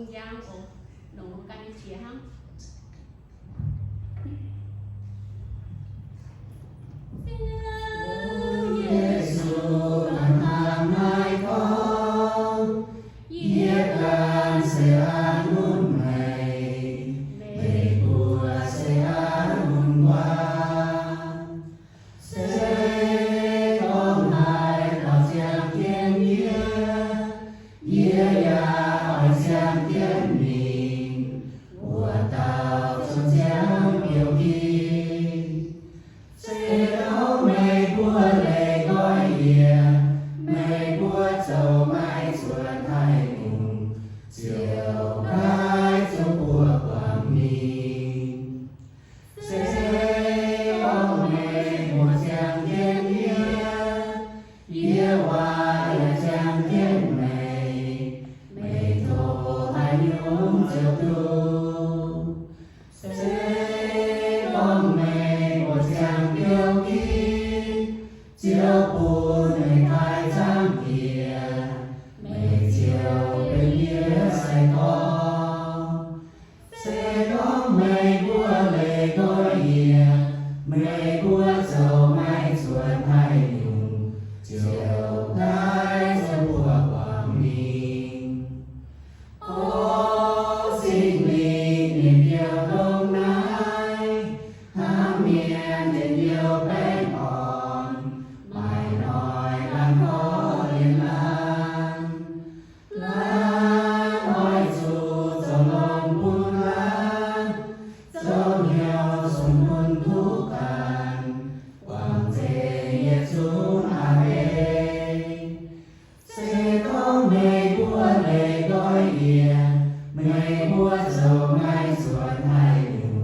Njang oc, longc gan nyei qiex hnangv. Yesu hnangv naaiv gorngv, Yie ganh se aav hnunv meih, meih mbuo se aav hnunv wuov. Se gorngv haaix dauh ziangh jienv yie, yie yaac oix ziangh jienv ninh. Wuov dauh ziouc ziangh biouv-gih. Se gorngv meih mbuo leih nqoi yie, meih mbuo zoux maiv zuotc haaix nyungc, ziouc maiv zuqc buoqc guangc ninh. Se gorngv meih mbuo ziangh jienv yie, yie yaac ziangh jienv meih, meih tov haaix nyungc ziouc duqv. Se gorngv meih mbuo ziangh biouv-gih, Ziouv bun meih taaih zaangc Diex, meih ziouc benx yie sai-gorx. Se gorngv meih mbuo leih nqoi yie, meih mbuo zoux maiv zuotc haaix nyungc, ziouc maiv zuqc buoqc guangc ninh. O Singx Lingh, ninh biouv ndongc naaiv, hnangv mienh njien-youh baengh orn, maaih noic laanh gorx lienx laanh. Laanh oix zuqc zoux longx bun laanh, zoux hnyouv sung bun duqv ganh, guangc nzengc yietc zungv a'hneiv. Se gorngv meih mbuo leih nqoi yie, meih mbuo zoux maiv zuotc haaix nyungc,